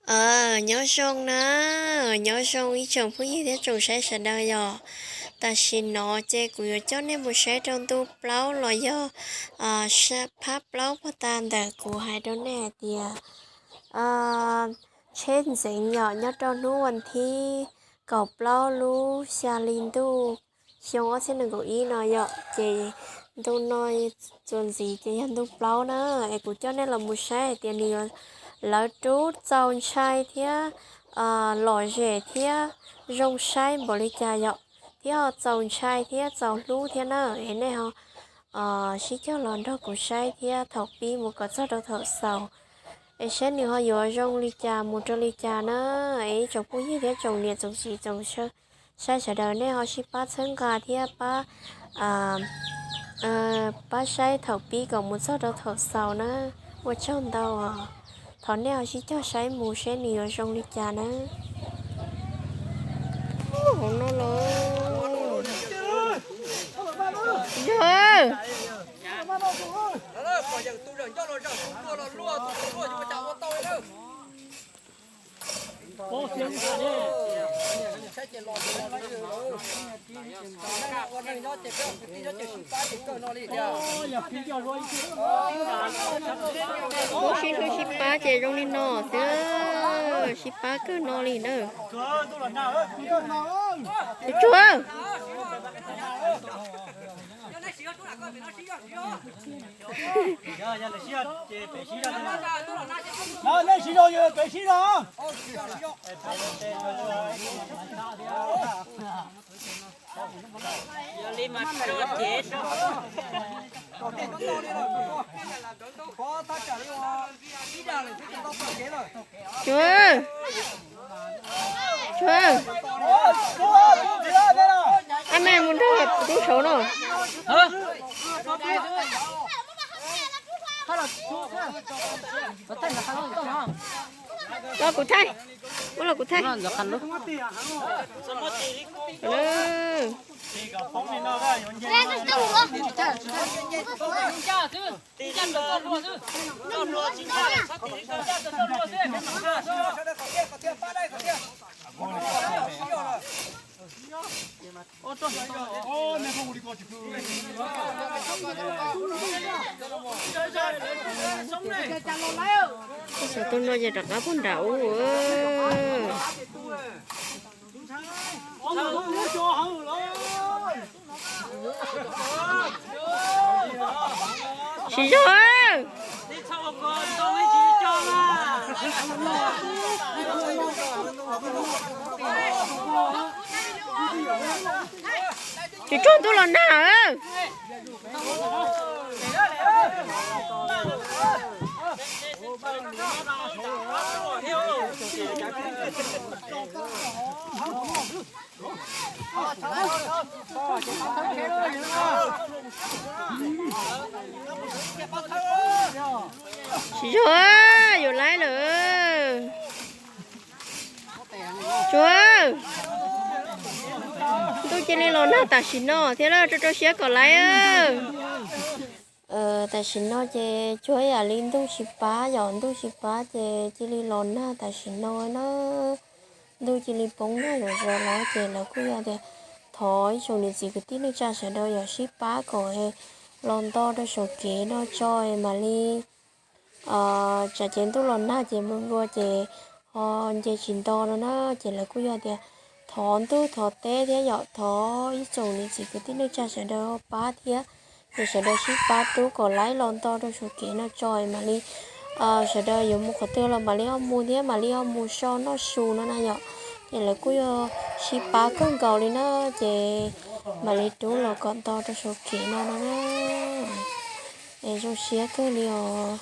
Aws, nyob zoo na, nyob zoo ib tsoom phooj ywg thiab tsoom saib sawv daws yom. Tam sim no ces kuv yuav coj nej mus saib rau ntu plaub los yog phab plaub pag tas ntawm kuv hais rau nej hais tias tsheb ntxeev yom, nyob rau hnub vas thib kaum plaub lub xya hli ntuj xyoo ob txhiab nees nkaum ib no yom, ces ntu no txuas ntxiv ces yog ntu plaub na. Es kuv coj nej los mus saib hais tias nws yuav, lawv rub txaus ntshai thiab lom zem thiab zoo saib npaum li cas yom, thiab ho txaus ntshai thiab txaus hlub thiab na. Es nej ho sib cog los nrog kuv saib thiab thaum pib mus kom txog rau thaum xaus, es saib nws ho yuav zoo li cas mus rau li cas na. Es ib tsoom phooj ywg thiab tsoom niam tsoom txiv tsoom saib sawv daws nej ho sib pab txhawb nqa thiab pab, pab saib thaum pib kom mus txog rau thaum xaus na. Ua tsaug ntau. Thov nej ho sib cog saib mus seb nws yuav zoo li cas na. Hauv no los yog, sib hlub sib pab ces zoo li no xwb, sib pab kawg no li na. Tsuag, nej sib zog, pem sib zog. Tsuag, Tsuag, ab me mus nrog tub saud no. Los kuv thaij, muab los kuv thaij. Xav tuaj no ces rov qab puag nram ub. Siv zog. Tsis tsuag ntuj los nag. Tsis yog, yuav laib lawm. Tsuag, ntuj cia li los nag tam sim no thiab, rau rau siab kom laib. Tam sim no ces cuag yam li ntuj tsis pab, yog ntuj tsis pab ces cia li los nag tam sim no na. Ntuj cia li poob nag zom zaws los ces lawv kuj yog tias thov ib tsoom niam txiv kwv tij neej tsa sawv daws yog sib pab kom los nto rau saum kev no tso es mam li tsam ces ntuj los nag ces nplua nplua ces ho nce tsis nto no na. Ces lawv kuj yog tias thov ntuj thov teb thiab yom, thov ib tsoom niam txiv kwv tij neej tsa sawv daws ho pab thiab, ces sawv daws sib pab rub kom laib los nto rau saum kev no tso es mam li sawv daws yuav mus qhov twg los mam li ho mus thiab mam li ho mus so noj su no na yom. Ces lawv kuj yog sib pab kawg nkaus li na, ces mam li rub los kom nto rau saum kev no no na. Es zoo siab kawg li os.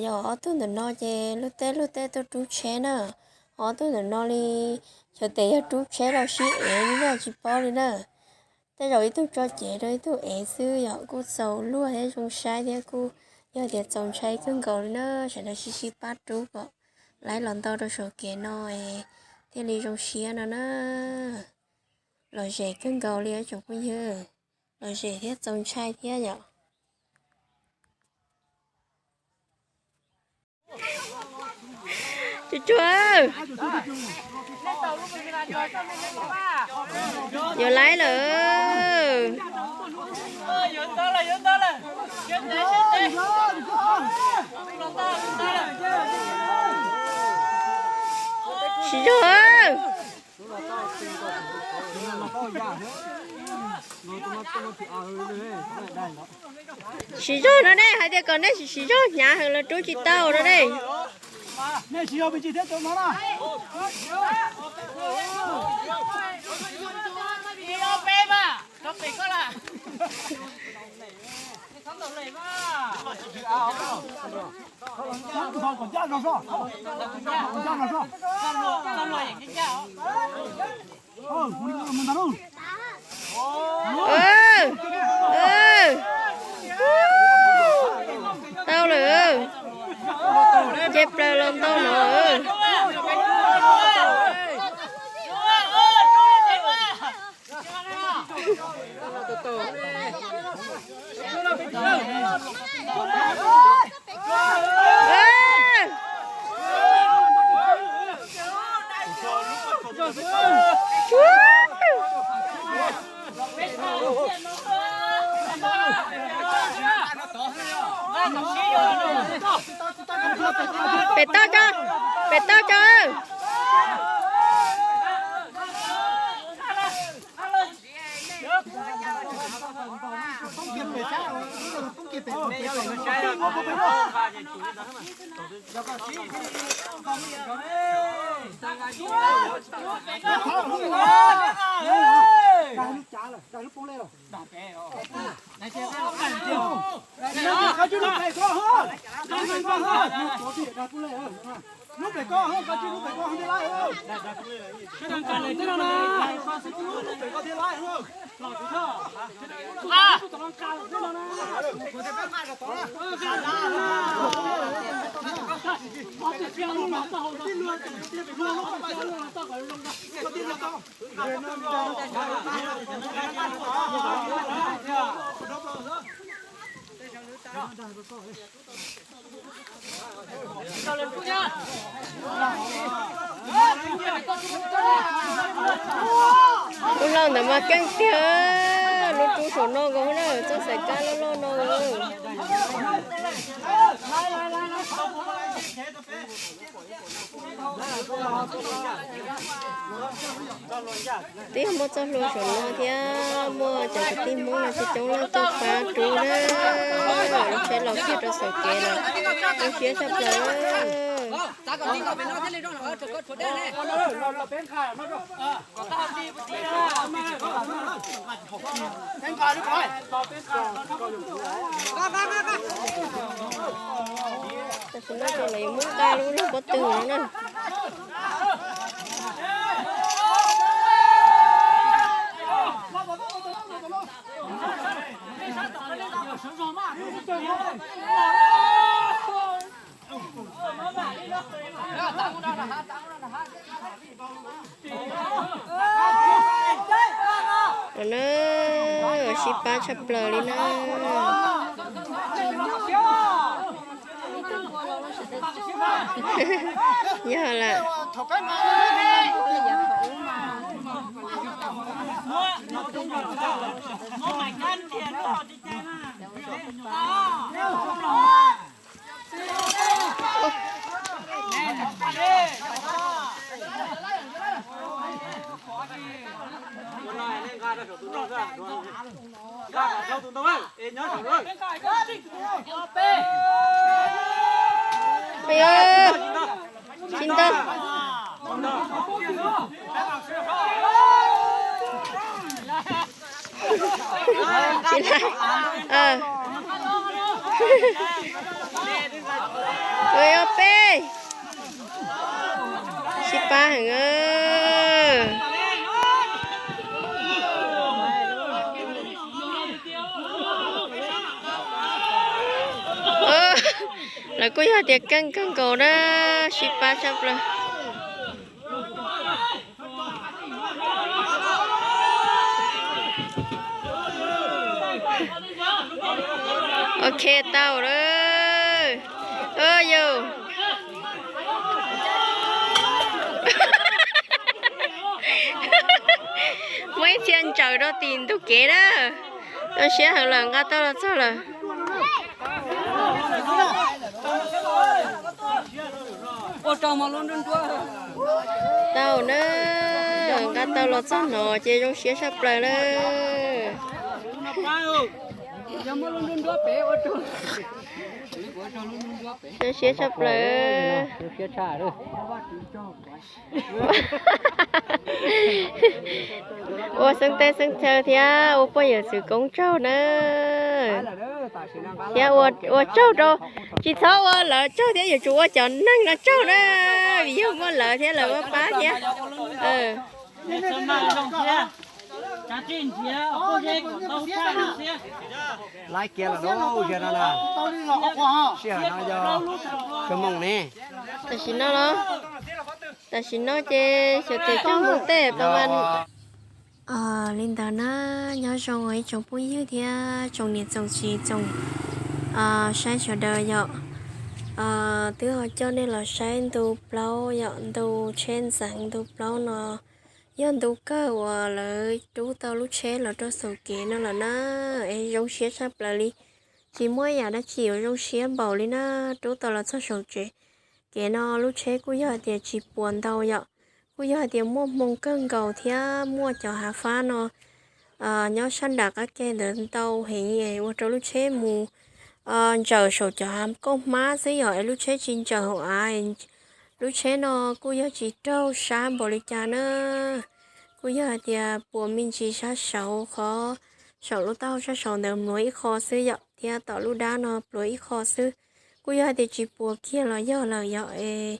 Yog ob tug ntawm no ces luag tej luag tej tuaj rub tsheb na. Ob tug ntawm no li, xyov tes yog rub tsheb los sib ev li na tsis paub li na. Tej zaum ib tug tso cev rau ib tug ev xwb yom, kuj txaus luag thiab zoo saib thiab kuj yog tias txaus ntshai kawg nkaus li na. Sawv daws sib sib pab rub kom laib los ntau rau saum kev no es thiaj li zoo siab no na. Lom zem kawg nkaus li tsoom phooj ywg, lom zem thiab txaus ntshai thiab yom. Tsuag tsuag, yuav laib lawm. Siv zog, siv zog no nej, hais tias kom nej siv zog hnyav heev los rub tsis tau no ne. Tau lawm, nce plaws los ntau no. Pem toj tso, pem toj tso. Ub, loj ntawd mas keej tiag, lub roob saum no nkaus na, txoj xaim kab loj loj no. Twb yog muaj txoj hlua saum no thiab muaj cov kwv tij Hmoob no coob coob leej tuaj pab rub na, lub tsheb los kiag rau saum kev lawm, zoo siab tshaj plaws. Tam sim no ces lawv yuav muab nqa lub log pob tw no na. Ua na, sib pab tshaj plaws li na. Yog lawm. Tsis ntau. Tsis laib. Ua ob peb. Sib pab heev. Lawv kuj yog tias keej kawg nkaus na, sib pab tshaj plaws. Ok, tau lawm. Yus, muaj ib txhia ntsaws rau tim ntug kev na. Zoo siab heev lawm, nqa tau los txog lawm. Tau na, nqa tau los txog no ces zoo siab tshaj plaws lawm. Zoo siab tshaj plaws. Ua xeeb teb xeeb chaw thiab ua poj yawm txwv koob tsaug na. Thiab ua tsaug rau, tsis txhob ua lawv tsaug thiab, yuav tsum ua cov neeg no tsaug na, vim yog muaj lawv thiab lawv muab pab thiab. Laib kiag los lauj, sij hawm no yog tshua moos ne. Tam sim no los, tam sim no ces xyov tes coj mus tej pas mas. Li ntawd na, nyob zoo ib tsoom phooj ywg thiab tsoom niam tsoom txiv tsoom saib sawv daws yom. Twb ho coj nej los saib ntu plaub yom, ntu tsheb ntxeev ntu plaub no yog ntu kawg uas lawv rub tau lub tsheb los rau xum kev no lawm na. Es zoo siab tshaj plaws li, tsis muaj yam dab tsi uas zoo siab npaum li na, rub tau los txog saum tsev. Kev no lub tsheb kuj yog hais tias tsis puas ntau yom, kuj yog hais tias muaj hmoo kawg nkaus thiab muaj cov hav fab no nyob sab nram qab ke ntawd ntau heev es ua rau lub tsheb mus ntsawm saum cov hav kauj hmab xwb yom, es lub tsheb tsis ntsawm hauv av. Lub tsheb no kuj yog tsis raug sab npaum li cas na, kuj yog hais tias puas me ntsis sab saud qhov saum lub taub hau sab saud ntawd pluav ib qho xwb yom, thiab tom lub dab no pluav ib qho xwb. Kuj yog hais tias tsis puas kiag los yog lawm yom. Es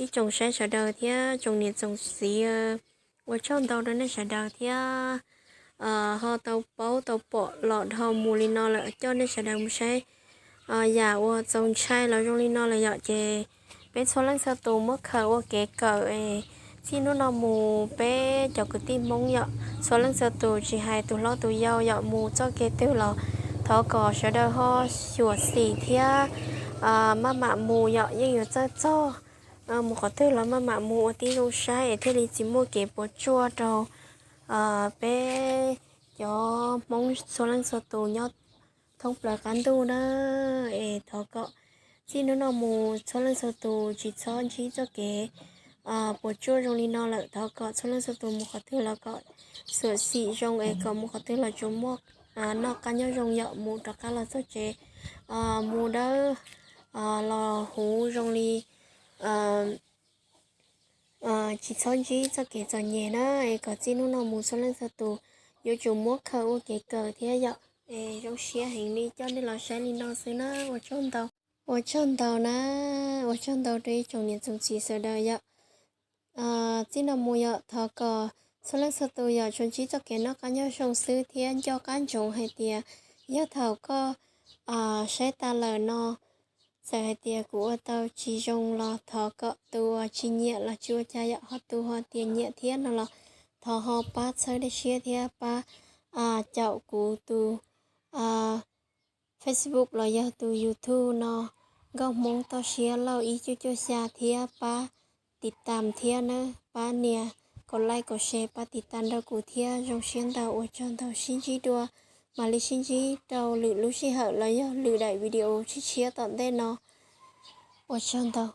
ib tsoom saib sawv daws thiab tsoom niam tsoom txiv, ua tsaug ntau rau nej sawv daws thiab ho tau paub tau pom los dhau mus li no lawm, coj nej sawv daws mus saib yam uas txaus ntshai los zoo li no lawm yom. Ces peb txhua leej txhua tus muab khaws ua kev kawm es txij hnub no mus peb cov kwv tij Hmoob yom, txhua leej txhua tus tsis hais tus hlob tus yau yom, mus txoj kev twg los thov kom sawv daws ho xyuam xim thiab maj mam mus yom, yeej yuav txawj txog. Mus qhov twg los maj mam mus ua tib zoo saib es thiaj li tsis muaj kev puas tsuaj rau peb cov Hmoob txhua leej txhua tus nyob thoob plaws qab ntuj na. Es thov kom txij hnub no mus txhua leej txhua tus tsis txhob ntsib txoj kev puas tsuaj zoo li no lawm, thov kom txhua leej txhua tus mus qhov twg los kom xyuam xim zoo es kom mus qhov twg los tsuas muaj noj qab nyob zoo yom, mus rov qab los txog tsev mus dawb los huv zoo li tsis txhob ntsib txoj kev txom nyem na. Es kom txij hnub no mus txhua leej txhua tus yuav tsum muab khaws ua kev kawm thiab yom. Es zoo siab heev li coj nej los saib li no xwb na. Ua tsaug ntau, ua tsaug ntau na, ua tsaug ntau rau ib tsoom niam tsoom txiv sawv daws yom. Txij no mus yom, thov kom txhua leej txhua tus yom tsuas ntsib txoj kev noj qab nyob zoo xwb thiab nco qab ntsoov hais tias yog thaum koj saib tas lawm no, txawm hais tias kuv ua tau tsis zoo los thov kom tus uas tsis nyiam los tsis ua cas yom, ho tus ho tias nyiam thiab no los thov ho pab txhawb dej siab thiab pab caum kuv tus Facebook los yog tus YouTube no, Nkauj Hmoob Toj Siab Lauj ib cuaj cuaj xya thiab pab tiv tam thiab na, pab nias kaum like kaum share pab tiv tam nrog kuv thiab. Zoo siab ntau, ua tsaug ntau, sib ntsib dua, mam li sib ntsib rau lwm lub sij hawm los yog lwm daim video tshiab tshiab tom ntej no. Ua tsaug ntau.